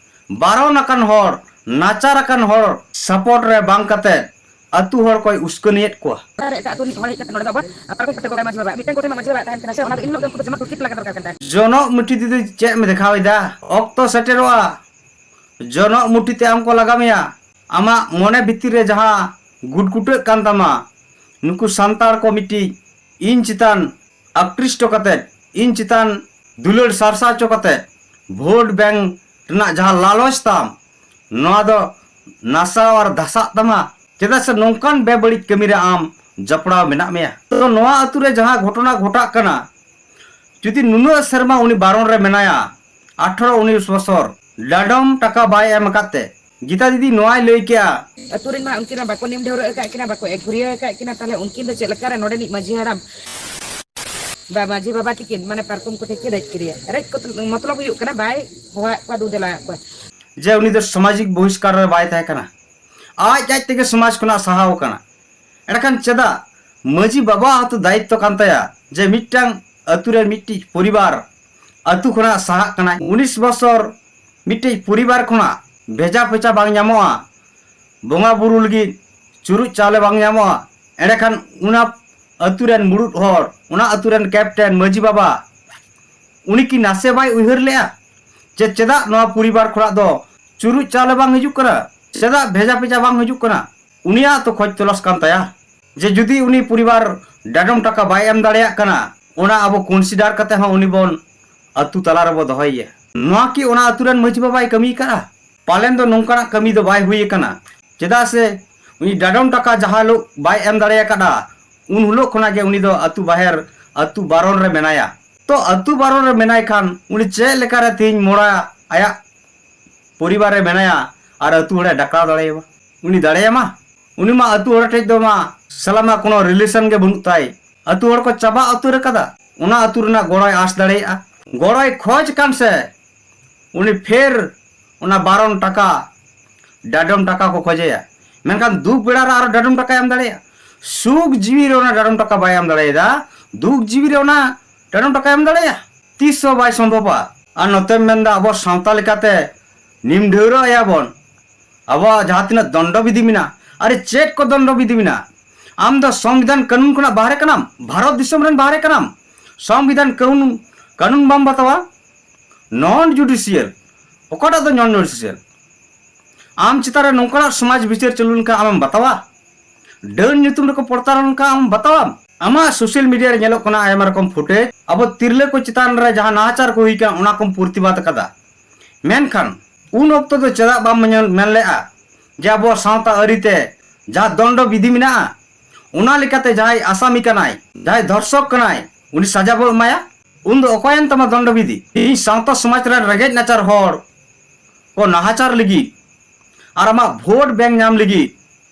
ᱵᱟᱨᱚᱱ ᱟᱠᱟᱱ ᱦᱚᱲ, ᱱᱟᱪᱟᱨ ᱟᱠᱟᱱ ᱦᱚᱲ ᱥᱟᱯᱳᱨᱴ ᱨᱮ ᱵᱟᱝ ᱠᱟᱛᱮ ᱟᱹᱛᱩ ᱦᱚᱲ ᱠᱚᱭ ᱩᱥᱠᱟᱹᱱᱤᱭᱮᱫ ᱠᱚᱣᱟ᱾ ᱟᱨ ᱮᱴᱟᱜ ᱟᱹᱛᱩ ᱨᱤᱱᱤᱡ ᱦᱚᱲ ᱦᱮᱡ ᱠᱟᱛᱮ ᱱᱚᱰᱮ ᱫᱚ ᱟᱵᱚ ᱟᱯᱟᱨ ᱠᱚ ᱠᱟᱛᱮ ᱠᱚ ᱢᱟᱹᱡᱷᱤ ᱵᱟᱵᱟ, ᱢᱤᱫᱴᱮᱱ ᱠᱚᱛᱮ ᱢᱟ ᱢᱟᱹᱡᱷᱤ ᱵᱟᱵᱟ ᱛᱟᱦᱮᱱ ᱠᱟᱱᱟ ᱥᱮ, ᱚᱱᱟ ᱫᱚ ᱤᱱ ᱦᱤᱞᱳᱜ ᱫᱚ ᱩᱱᱠᱩ ᱫᱚ ᱡᱚᱢᱟ ᱫᱩᱨᱠᱤᱛ ᱞᱟᱜᱟ ᱫᱚᱨᱠᱟᱨ ᱠᱟᱱ ᱛᱟᱦᱮᱸ᱾ ᱡᱚᱱᱚᱜ ᱢᱤᱴᱤ ᱫᱤᱫᱤ ᱪᱮᱫ ᱮᱢ ᱫᱮᱠᱷᱟᱣ ᱮᱫᱟ? ᱚᱠᱛᱚ ᱥᱮᱴᱮᱨᱚᱜᱼᱟ, ᱡᱚᱱᱚᱜ ᱢᱩᱴᱷᱤ ᱛᱮ ᱟᱢ ᱠᱚ ᱞᱟᱜᱟ ᱢᱮᱭᱟ᱾ ᱟᱢᱟᱜ ᱢᱚᱱᱮ ᱵᱷᱤᱛᱤᱨ ᱨᱮ ᱡᱟᱦᱟᱸ ᱜᱩᱴᱜᱩᱴᱟᱹᱜ ᱠᱟᱱ ᱛᱟᱢᱟ, ᱱᱩᱠᱩ ᱥᱟᱱᱛᱟᱲ ᱠᱚ ᱢᱤᱫᱴᱤᱡ ᱤᱧ ᱪᱮᱛᱟᱱ ᱟᱠᱨᱤᱥᱴᱚ ᱠᱟᱛᱮ, ᱤᱧ ᱪᱮᱛᱟᱱ ᱫᱩᱞᱟᱹᱲ ᱥᱟᱨᱥᱟ ᱦᱚᱪᱚ ᱠᱟᱛᱮ, ᱵᱷᱳᱴ ᱵᱮᱝᱠ ᱨᱮᱱᱟᱜ ᱡᱟᱦᱟᱸ ᱞᱟᱞᱚᱪ ᱛᱟᱢ, ᱱᱚᱣᱟ ᱫᱚ ᱱᱟᱥᱟᱣ ᱟᱨ ᱫᱷᱟᱥᱟᱜ ᱛᱟᱢᱟ᱾ ᱪᱮᱫᱟᱜ ᱥᱮ ᱱᱚᱝᱠᱟᱱ ᱵᱮᱵᱟᱹᱲᱤᱡ ᱠᱟᱹᱢᱤ ᱨᱮ ᱟᱢ ᱡᱚᱯᱲᱟᱣ ᱢᱮᱱᱟᱜ ᱢᱮᱭᱟ᱾ ᱛᱚ, ᱱᱚᱣᱟ ᱟᱹᱛᱩ ᱨᱮ ᱡᱟᱦᱟᱸ ᱜᱷᱚᱴᱚᱱᱟ ᱜᱷᱚᱴᱟᱜ ᱠᱟᱱᱟ, ᱡᱩᱫᱤ ᱱᱩᱱᱟᱹᱜ ᱥᱮᱨᱢᱟ ᱩᱱᱤ ᱵᱟᱨᱚᱱ ᱨᱮ ᱢᱮᱱᱟᱭᱟ, ᱟᱴᱷᱨᱚ ᱩᱱᱤᱥ ᱵᱚᱥᱚᱨ, ᱰᱟᱰᱚᱢ ᱴᱟᱠᱟ ᱵᱟᱭ ᱮᱢ ᱟᱠᱟᱫ ᱛᱮ, ᱜᱤᱛᱟ ᱫᱤᱫᱤ ᱱᱚᱣᱟᱭ ᱞᱟᱹᱭ ᱠᱮᱜᱼᱟ᱾ ᱟᱹᱛᱩ ᱨᱮᱱ ᱢᱟ ᱩᱱᱠᱤᱱ ᱢᱟ ᱵᱟᱠᱚ ᱱᱤᱢ ᱰᱷᱟᱹᱣᱨᱟᱹᱜ ᱟᱠᱟᱫ ᱠᱤᱱᱟ, ᱵᱟᱠᱚ ᱮᱠ ᱜᱷᱩᱨᱭᱟᱹ ᱟᱠᱟᱫ ᱠᱤᱱᱟ, ᱛᱟᱦᱞᱮ ᱩᱱᱠᱤᱱ ᱫᱚ ᱪᱮᱫ ᱞᱮᱠᱟ ᱨᱮ ᱱᱚᱰᱮᱱᱤᱡ ᱢᱟᱹᱡᱷᱤ ᱦᱟᱲᱟᱢ, ᱵᱟ ᱢᱟᱹᱡᱷᱤ ᱵᱟᱵᱟ ᱛᱤᱠᱤᱱ ᱢᱟᱱᱮ ᱯᱟᱨᱠᱚᱢ ᱠᱚᱴᱷᱮ ᱠᱤᱱ ᱨᱮᱡ ᱠᱮᱫᱮᱭᱟ? ᱨᱮᱡ ᱠᱚ ᱢᱚᱛᱞᱚᱵ ᱦᱩᱭᱩᱜ ᱠᱟᱱᱟ ᱵᱟᱭ ᱦᱚᱦᱚᱣᱟᱫ ᱠᱚᱣᱟ, ᱫᱩ ᱫᱮᱞᱟᱣᱟᱫ ᱠᱚᱣᱟ᱾ ᱡᱮ ᱩᱱᱤ ᱫᱚ ᱥᱟᱢᱟᱡᱤᱠ ᱵᱚᱦᱤᱥᱠᱟᱨ ᱨᱮ ᱵᱟᱭ ᱛᱟᱦᱮᱸ ᱠᱟᱱᱟ, ᱟᱡ ᱟᱡ ᱛᱮᱜᱮ ᱥᱚᱢᱟᱡᱽ ᱠᱷᱚᱱᱟᱜ ᱥᱟᱦᱟᱣ ᱟᱠᱟᱱᱟ᱾ ᱮᱸᱰᱮᱠᱷᱟᱱ ᱪᱮᱫᱟᱜ ᱢᱟᱹᱡᱷᱤ ᱵᱟᱵᱟ ᱦᱚᱸᱛᱚ ᱫᱟᱭᱤᱛᱛᱚ ᱠᱟᱱ ᱛᱟᱭᱟ ᱡᱮ ᱢᱤᱫᱴᱟᱝ ᱟᱹᱛᱩ ᱨᱮ ᱢᱤᱫᱴᱤᱡ ᱯᱚᱨᱤᱵᱟᱨ ᱟᱹᱛᱩ ᱠᱷᱚᱱᱟᱜ ᱥᱟᱦᱟᱜ ᱠᱟᱱᱟᱭ? ᱩᱱᱤᱥ ᱵᱚᱥᱚᱨ ᱢᱤᱫᱴᱤᱡ ᱯᱚᱨᱤᱵᱟᱨ ᱠᱷᱚᱱᱟᱜ ᱵᱷᱮᱡᱟ ᱯᱷᱮᱡᱟ ᱵᱟᱝ ᱧᱟᱢᱚᱜᱼᱟ, ᱵᱚᱸᱜᱟ ᱵᱩᱨᱩ ᱞᱟᱹᱜᱤᱫ ᱪᱩᱨᱩᱡ ᱪᱟᱣᱞᱮ ᱵᱟᱝ ᱧᱟᱢᱚᱜᱼᱟ᱾ ᱮᱸᱰᱮᱠᱷᱟᱱ ᱚᱱᱟ ᱟᱹᱛᱩ ᱨᱮᱱ ᱢᱩᱲᱩᱫ ᱦᱚᱲ, ᱚᱱᱟ ᱟᱹᱛᱩ ᱨᱮᱱ ᱠᱮᱯᱴᱮᱱ ᱢᱟᱹᱡᱷᱤ ᱵᱟᱵᱟ, ᱩᱱᱤ ᱠᱤ ᱱᱟᱥᱮ ᱵᱟᱭ ᱩᱭᱦᱟᱹᱨ ᱞᱮᱜᱼᱟ ᱡᱮ ᱪᱮᱫᱟᱜ ᱱᱚᱣᱟ ᱯᱚᱨᱤᱵᱟᱨ ᱠᱷᱚᱱᱟᱜ ᱫᱚ ᱪᱩᱨᱩᱡ ᱪᱟᱣᱞᱮ ᱵᱟᱝ ᱦᱤᱡᱩᱜ ᱠᱟᱱᱟ, ᱪᱮᱫᱟᱜ ᱵᱷᱮᱡᱟ ᱯᱷᱮᱡᱟ ᱵᱟᱝ ᱦᱤᱡᱩᱜ ᱠᱟᱱᱟ? ᱩᱱᱤᱭᱟᱜ ᱛᱚ ᱠᱷᱚᱡᱽ ᱛᱚᱞᱟᱥ ᱠᱟᱱ ᱛᱟᱭᱟ ᱡᱮ ᱡᱩᱫᱤ ᱩᱱᱤ ᱯᱚᱨᱤᱵᱟᱨ ᱰᱟᱰᱚᱢ ᱴᱟᱠᱟ ᱵᱟᱭ ᱮᱢ ᱫᱟᱲᱮᱭᱟᱜ ᱠᱟᱱᱟ, ᱚᱱᱟ ᱟᱵᱚ consider ᱠᱟᱛᱮ ᱦᱚᱸ ᱩᱱᱤ ᱵᱚᱱ ᱟᱹᱛᱩ ᱛᱟᱞᱟ ᱨᱮᱵᱚ ᱫᱚᱦᱚᱭᱮᱭᱟ᱾ ᱱᱚᱣᱟ ᱠᱤ ᱚᱱᱟ ᱟᱹᱛᱩ ᱨᱮᱱ ᱢᱟᱹᱡᱷᱤ ᱵᱟᱵᱟᱭ ᱠᱟᱹᱢᱤ ᱠᱟᱜᱼᱟ? ᱯᱟᱞᱮᱱ ᱫᱚ ᱱᱚᱝᱠᱟᱱᱟᱜ ᱠᱟᱹᱢᱤ ᱫᱚ ᱵᱟᱭ ᱦᱩᱭ ᱟᱠᱟᱱᱟ᱾ ᱪᱮᱫᱟᱜ ᱥᱮ ᱩᱱᱤ ᱰᱟᱰᱚᱢ ᱴᱟᱠᱟ ᱡᱟᱦᱟᱸ ᱦᱤᱞᱳᱜ ᱵᱟᱭ ᱮᱢ ᱫᱟᱲᱮ ᱟᱠᱟᱫᱼᱟ, ᱩᱱ ᱦᱤᱞᱳᱜ ᱠᱷᱚᱱᱟᱜ ᱜᱮ ᱩᱱᱤ ᱫᱚ ᱟᱹᱛᱩ ᱵᱟᱦᱮᱨ, ᱟᱹᱛᱩ ᱵᱟᱨᱚᱱ ᱨᱮ ᱢᱮᱱᱟᱭᱟ᱾ ᱛᱚ, ᱟᱹᱛᱩ ᱵᱟᱨᱚᱱ ᱨᱮ ᱢᱮᱱᱟᱭ ᱠᱷᱟᱱ ᱩᱱᱤ ᱪᱮᱫ ᱞᱮᱠᱟᱨᱮ ᱛᱮᱦᱮᱧ ᱢᱚᱲᱟ ᱟᱭᱟᱜ ᱯᱚᱨᱤᱵᱟᱨ ᱨᱮ ᱢᱮᱱᱟᱭᱟ ᱟᱨ ᱟᱹᱛᱩ ᱦᱚᱲᱮ ᱰᱟᱠᱟᱣ ᱫᱟᱲᱮᱭᱟᱢᱟ? ᱩᱱᱤ ᱫᱟᱲᱮᱭᱟᱢᱟ? ᱩᱱᱤ ᱢᱟ ᱟᱹᱛᱩ ᱦᱚᱲ ᱴᱷᱮᱡ ᱫᱚ ᱢᱟ ᱥᱟᱞᱟ ᱢᱟ ᱠᱳᱱᱳ relation ᱜᱮ ᱵᱟᱹᱱᱩᱜ ᱛᱟᱭ᱾ ᱟᱹᱛᱩ ᱦᱚᱲ ᱠᱚ ᱪᱟᱵᱟ ᱩᱛᱟᱹᱨ ᱟᱠᱟᱫᱟ, ᱚᱱᱟ ᱟᱹᱛᱩ ᱨᱮᱱᱟᱜ ᱜᱚᱲᱚᱭ ᱟᱸᱥ ᱫᱟᱲᱮᱭᱟᱜᱼᱟ? ᱜᱚᱲᱚᱭ ᱠᱷᱚᱡᱽ ᱠᱟᱱ ᱥᱮ ᱩᱱᱤ ᱯᱷᱮᱨ ᱚᱱᱟ ᱵᱟᱨᱚᱱ ᱴᱟᱠᱟ, ᱰᱟᱰᱚᱢ ᱴᱟᱠᱟ ᱠᱚ ᱠᱷᱚᱡᱮᱭᱟ᱾ ᱢᱮᱱᱠᱷᱟᱱ ᱫᱩᱠ ᱵᱮᱲᱟ ᱨᱮ ᱟᱨᱚ ᱰᱟᱰᱚᱢ ᱴᱟᱠᱟᱭ ᱮᱢ ᱫᱟᱲᱮᱭᱟᱜᱼᱟ? ᱥᱩᱠ ᱡᱤᱣᱤ ᱨᱮ ᱚᱱᱟ ᱰᱟᱰᱚᱢ ᱴᱟᱠᱟ ᱵᱟᱭ ᱮᱢ ᱫᱟᱲᱮᱭᱟᱫᱟ, ᱫᱩᱠ ᱡᱤᱣᱤ ᱨᱮ ᱚᱱᱟ ᱰᱟᱰᱚᱢ ᱴᱟᱠᱟᱭ ᱮᱢ ᱫᱟᱲᱮᱭᱟᱜᱼᱟ? ᱛᱤᱥ ᱦᱚᱸ ᱵᱟᱭ ᱥᱚᱢᱵᱷᱚᱵᱟ᱾ ᱟᱨ ᱱᱚᱛᱮᱢ ᱢᱮᱱᱫᱟ ᱟᱵᱚ ᱥᱟᱶᱛᱟ ᱞᱮᱠᱟᱛᱮ ᱱᱤᱢ ᱰᱷᱟᱹᱣᱨᱟᱹ ᱟᱭᱟᱵᱚᱱ, ᱟᱵᱚᱣᱟᱜ ᱡᱟᱦᱟᱸ ᱛᱤᱱᱟᱹᱜ ᱫᱚᱱᱰᱚ ᱵᱤᱫᱷᱤ ᱢᱮᱱᱟᱜᱼᱟ, ᱟᱨᱮ ᱪᱮᱫ ᱠᱚ ᱫᱚᱱᱰᱚ ᱵᱤᱫᱷᱤ ᱢᱮᱱᱟᱜᱼᱟ? ᱟᱢ ᱫᱚ ᱥᱚᱝᱵᱤᱫᱷᱟᱱ ᱠᱟᱹᱱᱩᱱ ᱠᱷᱚᱱᱟᱜ ᱵᱟᱦᱨᱮ ᱠᱟᱱᱟᱢ, ᱵᱷᱟᱨᱚᱛ ᱫᱤᱥᱚᱢ ᱨᱮᱱ ᱵᱟᱦᱨᱮ ᱠᱟᱱᱟᱢ᱾ ᱥᱚᱝᱵᱤᱫᱷᱟᱱ ᱠᱟᱹᱱᱩᱱ, ᱠᱟᱹᱱᱩᱱ ᱵᱟᱢ ᱵᱟᱛᱟᱣᱟ? Non judicial᱾ ᱚᱠᱟᱴᱟᱜ ᱫᱚ non judicial? ᱟᱢ ᱪᱮᱛᱟᱱ ᱨᱮ ᱱᱚᱝᱠᱟᱱᱟᱜ ᱥᱚᱢᱟᱡᱽ ᱵᱤᱪᱟᱹᱨ ᱪᱟᱹᱞᱩ ᱞᱮᱱᱠᱷᱟᱱ ᱟᱢᱮᱢ ᱵᱟᱛᱟᱣᱟ? ᱰᱟᱹᱱ ᱧᱩᱛᱩᱢ ᱨᱮᱠᱚ ᱯᱨᱚᱛᱟᱨᱚᱱ ᱞᱮᱱᱠᱷᱟᱱ ᱟᱢ ᱵᱟᱛᱟᱣᱟᱢ? ᱟᱢᱟᱜ ᱥᱳᱥᱟᱞ ᱢᱤᱰᱤᱭᱟ ᱨᱮ ᱧᱮᱞᱚᱜ ᱠᱟᱱᱟ ᱟᱭᱢᱟ ᱨᱚᱠᱚᱢ ᱯᱷᱩᱴᱮᱡᱽ, ᱟᱵᱚ ᱛᱤᱨᱞᱟᱹ ᱠᱚ ᱪᱮᱛᱟᱱ ᱨᱮ ᱡᱟᱦᱟᱸ ᱱᱟᱦᱟᱪᱟᱨ ᱠᱚ ᱦᱩᱭ ᱠᱟᱱᱟ, ᱚᱱᱟ ᱠᱚᱢ ᱯᱨᱚᱛᱤᱵᱟᱫ ᱟᱠᱟᱫᱟ᱾ ᱢᱮᱱᱠᱷᱟᱱ ᱩᱱ ᱚᱠᱛᱚ ᱫᱚ ᱪᱮᱫᱟᱜ ᱵᱟᱢ ᱢᱮᱱ ᱢᱮᱱ ᱞᱮᱫᱼᱟ ᱡᱮ ᱟᱵᱚᱣᱟᱜ ᱥᱟᱶᱛᱟ ᱟᱹᱨᱤ ᱛᱮ ᱡᱟᱦᱟᱸ ᱫᱚᱱᱰᱚ ᱵᱤᱫᱷᱤ ᱢᱮᱱᱟᱜᱼᱟ, ᱚᱱᱟ ᱞᱮᱠᱟᱛᱮ ᱡᱟᱦᱟᱸᱭ ᱟᱥᱟᱢᱤ ᱠᱟᱱᱟᱭ, ᱡᱟᱦᱟᱸᱭ ᱫᱷᱚᱨᱥᱚᱠ ᱠᱟᱱᱟᱭ, ᱩᱱᱤ ᱥᱟᱡᱟ ᱵᱚ ᱮᱢᱟᱭᱟ? ᱩᱱ ᱫᱚ ᱚᱠᱚᱭᱮᱱ ᱛᱟᱢᱟ ᱫᱚᱱᱰᱚ ᱵᱤᱫᱷᱤ? ᱤᱧ ᱥᱟᱶᱛᱟ ᱥᱚᱢᱟᱡᱽ ᱨᱮᱱ ᱨᱮᱸᱜᱮᱡ ᱱᱟᱪᱟᱨ ᱦᱚᱲ ᱠᱚ ᱱᱟᱦᱟᱪᱟᱨ ᱞᱟᱹᱜᱤᱫ ᱟᱨ ᱟᱢᱟᱜ ᱵᱷᱳᱴ ᱵᱮᱝᱠ ᱧᱟᱢ ᱞᱟᱹᱜᱤᱫ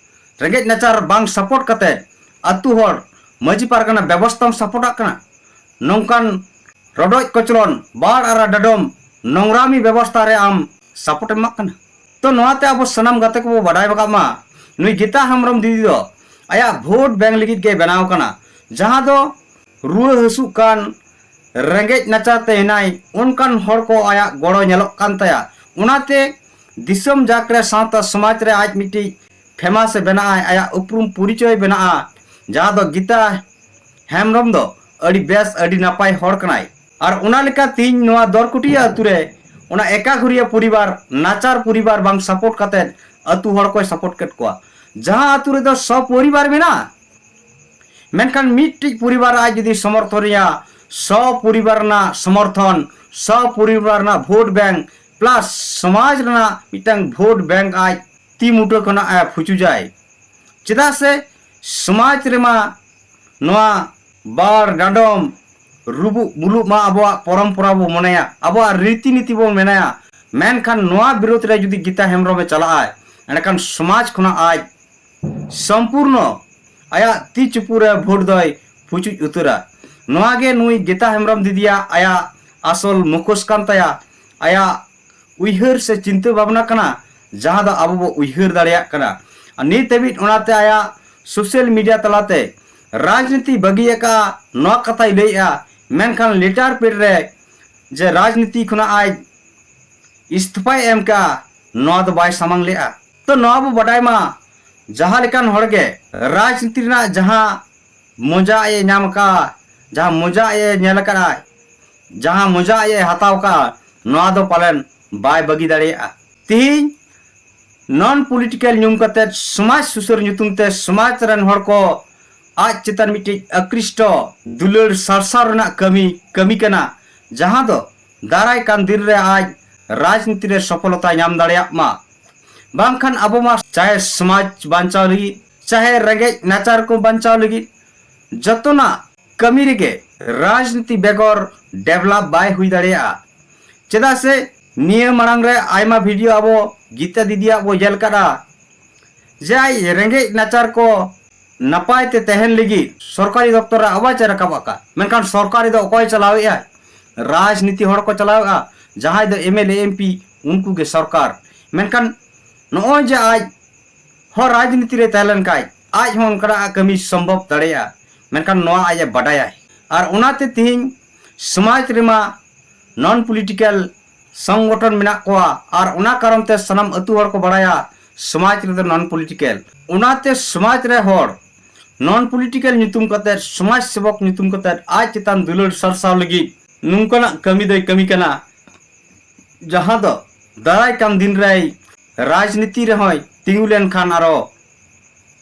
ᱨᱮᱸᱜᱮᱡ ᱱᱟᱪᱟᱨ ᱵᱟᱝ ᱥᱟᱯᱳᱨᱴ ᱠᱟᱛᱮ ᱟᱹᱛᱩ ᱦᱚᱲ, ᱢᱟᱹᱡᱷᱤ ᱯᱟᱨᱜᱟᱱᱟ ᱵᱮᱵᱚᱥᱛᱷᱟᱢ ᱥᱟᱯᱳᱨᱴᱟᱜ ᱠᱟᱱᱟ᱾ ᱱᱚᱝᱠᱟᱱ ᱨᱚᱰᱚᱡ ᱠᱚᱪᱞᱚᱱ, ᱵᱟᱲ ᱟᱨ ᱰᱟᱰᱚᱢ, ᱱᱚᱝᱨᱟᱢᱤ ᱵᱮᱵᱚᱥᱛᱷᱟ ᱨᱮ ᱟᱢ ᱥᱟᱯᱳᱨᱴ ᱮᱢ ᱮᱢᱟᱜ ᱠᱟᱱᱟ᱾ ᱛᱚ ᱱᱚᱣᱟᱛᱮ ᱟᱵᱚ ᱥᱟᱱᱟᱢ ᱜᱟᱛᱮ ᱠᱚᱵᱚ ᱵᱟᱰᱟᱭ ᱟᱠᱟᱫ ᱢᱟ, ᱱᱩᱭ ᱜᱤᱛᱟ ᱦᱮᱢᱵᱨᱚᱢ ᱫᱤᱫᱤ ᱫᱚ ᱟᱭᱟᱜ ᱵᱷᱳᱴ ᱵᱮᱝᱠ ᱞᱟᱹᱜᱤᱫ ᱜᱮ ᱵᱮᱱᱟᱣ ᱠᱟᱱᱟ, ᱡᱟᱦᱟᱸ ᱫᱚ ᱨᱩᱣᱟᱹ ᱦᱟᱹᱥᱩᱜ ᱠᱟᱱ, ᱨᱮᱸᱜᱮᱡ ᱱᱟᱪᱟᱨ ᱛᱮ ᱦᱮᱱᱟᱭ, ᱚᱱᱠᱟᱱ ᱦᱚᱲ ᱠᱚ ᱟᱭᱟᱜ ᱜᱚᱲᱚ ᱧᱮᱞᱚᱜ ᱠᱟᱱ ᱛᱟᱭᱟ᱾ ᱚᱱᱟᱛᱮ ᱫᱤᱥᱚᱢ ᱡᱟᱠ ᱨᱮ ᱥᱟᱶᱛᱟ ᱥᱚᱢᱟᱡᱽ ᱨᱮ ᱟᱡ ᱢᱤᱫᱴᱤᱡ ᱯᱷᱮᱢᱟᱥ ᱮ ᱵᱮᱱᱟᱜᱼᱟᱭ, ᱟᱭᱟᱜ ᱩᱯᱨᱩᱢ ᱯᱚᱨᱤᱪᱚᱭ ᱵᱮᱱᱟᱜᱼᱟ, ᱡᱟᱦᱟᱸ ᱫᱚ ᱜᱤᱛᱟ ᱦᱮᱢᱵᱨᱚᱢ ᱫᱚ ᱟᱹᱰᱤ ᱵᱮᱥ, ᱟᱹᱰᱤ ᱱᱟᱯᱟᱭ ᱦᱚᱲ ᱠᱟᱱᱟᱭ᱾ ᱟᱨ ᱚᱱᱟ ᱞᱮᱠᱟ ᱛᱮᱦᱮᱧ ᱱᱚᱣᱟ ᱫᱚᱨᱠᱩᱴᱤᱭᱟᱹ ᱟᱹᱛᱩ ᱨᱮ ᱚᱱᱟ ᱮᱠᱟᱜᱷᱩᱨᱤᱭᱟᱹ ᱯᱚᱨᱤᱵᱟᱨ, ᱱᱟᱪᱟᱨ ᱯᱚᱨᱤᱵᱟᱨ ᱵᱟᱝ ᱥᱟᱯᱳᱨᱴ ᱠᱟᱛᱮᱫ ᱟᱹᱛᱩ ᱦᱚᱲ ᱠᱚᱭ ᱥᱟᱯᱳᱨᱴ ᱠᱮᱫ ᱠᱚᱣᱟ᱾ ᱡᱟᱦᱟᱸ ᱟᱹᱛᱩ ᱨᱮᱫᱚ ᱥᱚ ᱯᱚᱨᱤᱵᱟᱨ ᱢᱮᱱᱟᱜᱼᱟ, ᱢᱮᱱᱠᱷᱟᱱ ᱢᱤᱫᱴᱤᱡ ᱯᱚᱨᱤᱵᱟᱨ ᱟᱡ ᱡᱩᱫᱤ ᱥᱚᱢᱚᱨᱛᱷᱚᱱ ᱨᱮᱭᱟᱜ, ᱥᱚ ᱯᱚᱨᱤᱵᱟᱨ ᱨᱮᱱᱟᱜ ᱥᱚᱢᱚᱨᱛᱷᱚᱱ, ᱥᱚ ᱯᱚᱨᱤᱵᱟᱨ ᱨᱮᱱᱟᱜ ᱵᱷᱳᱴ ᱵᱮᱝᱠ ᱯᱞᱟᱥ ᱥᱚᱢᱟᱡᱽ ᱨᱮᱱᱟᱜ ᱢᱤᱫᱴᱟᱝ ᱵᱷᱳᱴ ᱵᱮᱝᱠ ᱟᱡ ᱛᱤ ᱢᱩᱴᱷᱟᱹ ᱠᱷᱚᱱᱟᱜ ᱮ ᱯᱷᱩᱪᱩᱡᱟᱭ᱾ ᱪᱮᱫᱟᱜ ᱥᱮ ᱥᱚᱢᱟᱡᱽ ᱨᱮᱢᱟ ᱱᱚᱣᱟ ᱵᱟᱲ ᱰᱟᱸᱰᱚᱢ ᱨᱩᱵᱩᱜ ᱵᱩᱞᱩᱜ ᱢᱟ ᱟᱵᱚᱣᱟᱜ ᱯᱚᱨᱚᱢᱯᱚᱨᱟ ᱵᱚ ᱢᱚᱱᱮᱭᱟ, ᱟᱵᱚᱣᱟᱜ ᱨᱤᱛᱤ ᱱᱤᱛᱤ ᱵᱚ ᱢᱮᱱᱟᱭᱟ᱾ ᱢᱮᱱᱠᱷᱟᱱ ᱱᱚᱣᱟ ᱵᱤᱨᱳᱫᱷ ᱨᱮ ᱡᱩᱫᱤ ᱜᱤᱛᱟ ᱦᱮᱢᱵᱨᱚᱢᱮ ᱪᱟᱞᱟᱜᱼᱟᱭ, ᱮᱸᱰᱮᱠᱷᱟᱱ ᱥᱚᱢᱟᱡᱽ ᱠᱷᱚᱱᱟᱜ ᱟᱡ ᱥᱚᱢᱯᱩᱨᱱᱚ ᱟᱭᱟᱜ ᱛᱤ ᱪᱩᱯᱩ ᱨᱮ ᱵᱷᱳᱴ ᱫᱚᱭ ᱯᱩᱪᱩᱡ ᱩᱛᱟᱹᱨᱟ᱾ ᱱᱚᱣᱟ ᱜᱮ ᱱᱩᱭ ᱜᱤᱛᱟ ᱦᱮᱢᱵᱨᱚᱢ ᱫᱤᱫᱤᱭᱟᱜ ᱟᱭᱟᱜ ᱟᱥᱚᱞ ᱢᱩᱠᱷᱚᱥ ᱠᱟᱱ ᱛᱟᱭᱟ, ᱟᱭᱟᱜ ᱩᱭᱦᱟᱹᱨ ᱥᱮ ᱪᱤᱱᱛᱟᱹ ᱵᱷᱟᱵᱽᱱᱟ ᱠᱟᱱᱟ, ᱡᱟᱦᱟᱸ ᱫᱚ ᱟᱵᱚ ᱵᱚ ᱩᱭᱦᱟᱹᱨ ᱫᱟᱲᱮᱭᱟᱜ ᱠᱟᱱᱟ᱾ ᱟᱨ ᱱᱤᱛ ᱦᱟᱹᱵᱤᱡ ᱚᱱᱟᱛᱮ ᱟᱭᱟᱜ ᱥᱳᱥᱟᱞ ᱢᱤᱰᱤᱭᱟ ᱛᱟᱞᱟᱛᱮ ᱨᱟᱡᱽᱱᱤᱛᱤ ᱵᱟᱹᱜᱤ ᱟᱠᱟᱫᱼᱟ, ᱱᱚᱣᱟ ᱠᱟᱛᱷᱟᱭ ᱞᱟᱹᱭᱮᱫᱼᱟ, ᱢᱮᱱᱠᱷᱟᱱ ᱞᱮᱴᱟᱨ ᱯᱮᱰ ᱨᱮ ᱡᱮ ᱨᱟᱡᱽᱱᱤᱛᱤ ᱠᱷᱚᱱᱟᱜ ᱟᱡ ᱤᱥᱛᱷᱚᱯᱟᱭ ᱮᱢ ᱠᱟᱜᱼᱟ, ᱱᱚᱣᱟ ᱫᱚ ᱵᱟᱭ ᱥᱟᱢᱟᱝ ᱞᱮᱜᱼᱟ᱾ ᱛᱚ ᱱᱚᱣᱟ ᱵᱚ ᱵᱟᱰᱟᱭ ᱢᱟ, ᱡᱟᱦᱟᱸ ᱞᱮᱠᱟᱱ ᱦᱚᱲ ᱜᱮ ᱨᱟᱡᱽᱱᱤᱛᱤ ᱨᱮᱱᱟᱜ ᱡᱟᱦᱟᱸ ᱢᱚᱡᱟ ᱮ ᱧᱟᱢ ᱠᱟᱜᱼᱟ, ᱡᱟᱦᱟᱸ ᱢᱚᱡᱟ ᱮ ᱧᱮᱞ ᱟᱠᱟᱫᱼᱟ, ᱡᱟᱦᱟᱸ ᱢᱚᱡᱟ ᱮ ᱦᱟᱛᱟᱣ ᱠᱟᱜᱼᱟ, ᱱᱚᱣᱟ ᱫᱚ ᱯᱟᱞᱮᱱ ᱵᱟᱭ ᱵᱟᱹᱜᱤ ᱫᱟᱲᱮᱭᱟᱜᱼᱟ᱾ ᱛᱤᱦᱤᱧ Non political ᱧᱩᱛᱩᱢ ᱠᱟᱛᱮ ᱥᱚᱢᱟᱡᱽ ᱥᱩᱥᱟᱹᱨ ᱧᱩᱛᱩᱢ ᱛᱮ ᱥᱚᱢᱟᱡᱽ ᱨᱮᱱ ᱦᱚᱲ ᱠᱚ ᱟᱡ ᱪᱮᱛᱟᱱ ᱢᱤᱫᱴᱤᱡ ᱟᱠᱨᱤᱥᱴᱚ ᱫᱩᱞᱟᱹᱲ ᱥᱟᱨᱥᱟᱣ ᱨᱮᱱᱟᱜ ᱠᱟᱹᱢᱤ ᱠᱟᱹᱢᱤ ᱠᱟᱱᱟ, ᱡᱟᱦᱟᱸ ᱫᱚ ᱫᱟᱨᱟᱭ ᱠᱟᱱ ᱫᱤᱱ ᱨᱮ ᱟᱡ ᱨᱟᱡᱽᱱᱤᱛᱤ ᱨᱮ ᱥᱚᱯᱷᱚᱞᱚᱛᱟᱭ ᱧᱟᱢ ᱫᱟᱲᱮᱭᱟᱜ ᱢᱟ᱾ ᱵᱟᱝᱠᱷᱟᱱ ᱟᱵᱚ ᱢᱟ ᱪᱟᱦᱮ ᱥᱚᱢᱟᱡᱽ ᱵᱟᱧᱪᱟᱣ ᱞᱟᱹᱜᱤᱫ, ᱪᱟᱦᱮ ᱨᱮᱸᱜᱮᱡ ᱱᱟᱪᱟᱨ ᱠᱚ ᱵᱟᱧᱪᱟᱣ ᱞᱟᱹᱜᱤᱫ, ᱡᱚᱛᱚᱱᱟᱜ ᱠᱟᱹᱢᱤ ᱨᱮᱜᱮ ᱨᱟᱡᱽᱱᱤᱛᱤ ᱵᱮᱜᱚᱨ develop ᱵᱟᱭ ᱦᱩᱭ ᱫᱟᱲᱮᱭᱟᱜᱼᱟ᱾ ᱪᱮᱫᱟᱜ ᱥᱮ ᱱᱤᱭᱟᱹ ᱢᱟᱲᱟᱝ ᱨᱮ ᱟᱭᱢᱟ video ᱟᱵᱚ ᱜᱤᱛᱟ ᱫᱤᱫᱤᱭᱟᱜ ᱵᱚ ᱧᱮᱞ ᱠᱟᱫᱟ ᱡᱮ ᱟᱡ ᱨᱮᱸᱜᱮᱡ ᱱᱟᱪᱟᱨ ᱠᱚ ᱱᱟᱯᱟᱭ ᱛᱮ ᱛᱟᱦᱮᱱ ᱞᱟᱹᱜᱤᱫ ᱥᱚᱨᱠᱟᱨᱤ ᱫᱚᱯᱛᱚᱨ ᱨᱮ ᱟᱣᱟᱡ ᱮ ᱨᱟᱠᱟᱵ ᱟᱠᱟᱫ, ᱢᱮᱱᱠᱷᱟᱱ ᱥᱚᱨᱠᱟᱨᱤ ᱫᱚ ᱚᱠᱚᱭ ᱪᱟᱞᱟᱣᱮᱫᱼᱟᱭ? ᱨᱟᱡᱽᱱᱤᱛᱤ ᱦᱚᱲ ᱠᱚ ᱪᱟᱞᱟᱣᱮᱫᱼᱟ, ᱡᱟᱦᱟᱸᱭ ᱫᱚ MLA, MP, ᱩᱱᱠᱩ ᱜᱮ ᱥᱚᱨᱠᱟᱨ᱾ ᱢᱮᱱᱠᱷᱟᱱ ᱱᱚᱜᱼᱚᱭ ᱡᱮ ᱟᱡ ᱦᱚᱸ ᱨᱟᱡᱽᱱᱤᱛᱤ ᱨᱮ ᱛᱟᱦᱮᱸ ᱞᱮᱱ ᱠᱷᱟᱡ ᱟᱡ ᱦᱚᱸ ᱚᱱᱠᱟᱱᱟᱜ ᱠᱟᱹᱢᱤ ᱥᱚᱢᱵᱷᱚᱵ ᱫᱟᱲᱮᱭᱟᱜᱼᱟ, ᱢᱮᱱᱠᱷᱟᱱ ᱱᱚᱣᱟ ᱟᱡ ᱮ ᱵᱟᱰᱟᱭᱟᱭ᱾ ᱟᱨ ᱚᱱᱟᱛᱮ ᱛᱮᱦᱮᱧ ᱥᱚᱢᱟᱡᱽ ᱨᱮᱢᱟ non political ᱥᱚᱝᱜᱚᱴᱷᱚᱱ ᱢᱮᱱᱟᱜ ᱠᱚᱣᱟ, ᱟᱨ ᱚᱱᱟ ᱠᱟᱨᱚᱱ ᱛᱮ ᱥᱟᱱᱟᱢ ᱟᱹᱛᱩ ᱦᱚᱲ ᱠᱚ ᱵᱟᱲᱟᱭᱟ ᱥᱚᱢᱟᱡᱽ ᱨᱮᱫᱚ non political᱾ ᱚᱱᱟᱛᱮ ᱥᱚᱢᱟᱡᱽ ᱨᱮ ᱦᱚᱲ non political ᱧᱩᱛᱩᱢ ᱠᱟᱛᱮ, ᱥᱚᱢᱟᱡᱽ ᱥᱮᱵᱚᱠ ᱧᱩᱛᱩᱢ ᱠᱟᱛᱮ ᱟᱡ ᱪᱮᱛᱟᱱ ᱫᱩᱞᱟᱹᱲ ᱥᱟᱨᱥᱟᱣ ᱞᱟᱹᱜᱤᱫ ᱱᱚᱝᱠᱟᱱᱟᱜ ᱠᱟᱹᱢᱤ ᱫᱚᱭ ᱠᱟᱹᱢᱤ ᱠᱟᱱᱟ, ᱡᱟᱦᱟᱸ ᱫᱚ ᱫᱟᱨᱟᱭ ᱠᱟᱱ ᱫᱤᱱ ᱨᱮᱭ ᱨᱟᱡᱽᱱᱤᱛᱤ ᱨᱮᱦᱚᱸᱭ ᱛᱤᱸᱜᱩ ᱞᱮᱱᱠᱷᱟᱱ ᱟᱨᱚ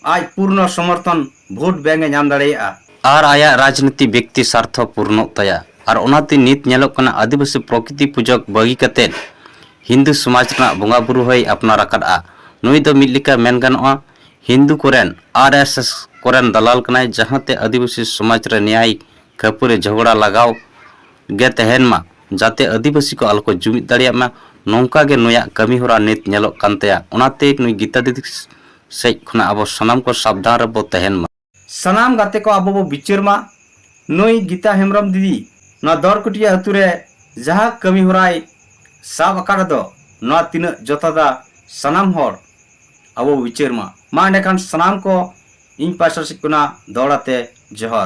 ᱟᱡ ᱯᱩᱨᱱᱚ ᱥᱚᱢᱚᱨᱛᱷᱚᱱ vote bank ᱮ ᱧᱟᱢ ᱫᱟᱲᱮᱭᱟᱜᱼᱟ᱾ ᱟᱨ ᱟᱭᱟᱜ ᱨᱟᱡᱽᱱᱤᱛᱤ ᱵᱮᱠᱛᱤ ᱥᱟᱨᱛᱷᱚ ᱯᱩᱨᱱᱚᱜ ᱛᱟᱭᱟ᱾ ᱟᱨ ᱚᱱᱟᱛᱮ ᱱᱤᱛ ᱧᱮᱞᱚᱜ ᱠᱟᱱᱟ ᱟᱹᱫᱤᱵᱟᱹᱥᱤ ᱯᱨᱚᱠᱨᱤᱛᱤ ᱯᱩᱡᱚᱠ ᱵᱟᱹᱜᱤ ᱠᱟᱛᱮᱫ ᱦᱤᱱᱫᱩ ᱥᱚᱢᱟᱡᱽ ᱨᱮᱱᱟᱜ ᱵᱚᱸᱜᱟ ᱵᱩᱨᱩ ᱦᱚᱸᱭ ᱟᱯᱱᱟᱨ ᱟᱠᱟᱫᱼᱟ᱾ ᱱᱩᱭ ᱫᱚ ᱢᱤᱫ ᱞᱮᱠᱟ ᱢᱮᱱ ᱜᱟᱱᱚᱜᱼᱟ ᱦᱤᱱᱫᱩ ᱠᱚᱨᱮᱱ, RSS ᱠᱚᱨᱮᱱ ᱫᱟᱞᱟᱞ ᱠᱟᱱᱟᱭ, ᱡᱟᱦᱟᱸᱛᱮ ᱟᱹᱫᱤᱵᱟᱹᱥᱤ ᱥᱚᱢᱟᱡᱽ ᱨᱮ ᱱᱮᱭᱟᱭ ᱠᱷᱟᱹᱯᱟᱹᱨᱤ ᱡᱷᱚᱜᱽᱲᱟ ᱞᱟᱜᱟᱣ ᱜᱮ ᱛᱟᱦᱮᱱ ᱢᱟ, ᱡᱟᱛᱮ ᱟᱹᱫᱤᱵᱟᱹᱥᱤ ᱠᱚ ᱟᱞᱚ ᱠᱚ ᱡᱩᱢᱤᱫ ᱫᱟᱲᱮᱭᱟᱜ ᱢᱟ᱾ ᱱᱚᱝᱠᱟ ᱜᱮ ᱱᱩᱭᱟᱜ ᱠᱟᱹᱢᱤ ᱦᱚᱨᱟ ᱱᱤᱛ ᱧᱮᱞᱚᱜ ᱠᱟᱱ ᱛᱟᱭᱟ᱾ ᱚᱱᱟᱛᱮ ᱱᱩᱭ ᱜᱤᱛᱟ ᱫᱤᱫᱤ ᱥᱮᱡ ᱠᱷᱚᱱᱟᱜ ᱟᱵᱚ ᱥᱟᱱᱟᱢ ᱠᱚ ᱥᱟᱵᱫᱷᱟᱱ ᱨᱮᱵᱚ ᱛᱟᱦᱮᱱ ᱢᱟ᱾ ᱥᱟᱱᱟᱢ ᱜᱟᱛᱮ ᱠᱚ ᱟᱵᱚ ᱵᱚ ᱵᱤᱪᱟᱹᱨ ᱢᱟ᱾ ᱱᱩᱭ ᱜᱤᱛᱟ ᱦᱮᱢᱵᱨᱚᱢ ᱫᱤᱫᱤ ᱱᱚᱣᱟ ᱫᱚᱨᱠᱚᱴᱤᱭᱟ ᱟᱹᱛᱩ ᱨᱮ ᱡᱟᱦᱟᱸ ᱠᱟᱹᱢᱤ ᱦᱚᱨᱟᱭ ᱥᱟᱵ ᱟᱠᱟᱫ ᱫᱚ, ᱱᱚᱣᱟ ᱛᱤᱱᱟᱹᱜ ᱡᱚᱛᱷᱟᱛᱟ, ᱥᱟᱱᱟᱢ ᱦᱚᱲ ᱟᱵᱚ ᱵᱚ ᱵᱤᱪᱟᱹᱨ ᱢᱟ᱾ ᱢᱟ ᱮᱸᱰᱮᱠᱷᱟᱱ ᱥᱟᱱᱟᱢ ᱠᱚ ᱤᱧ ᱯᱟᱥᱴᱟ ᱥᱮᱫ ᱠᱷᱚᱱᱟᱜ ᱫᱚᱦᱲᱟ ᱛᱮ ᱡᱚᱦᱟᱨ᱾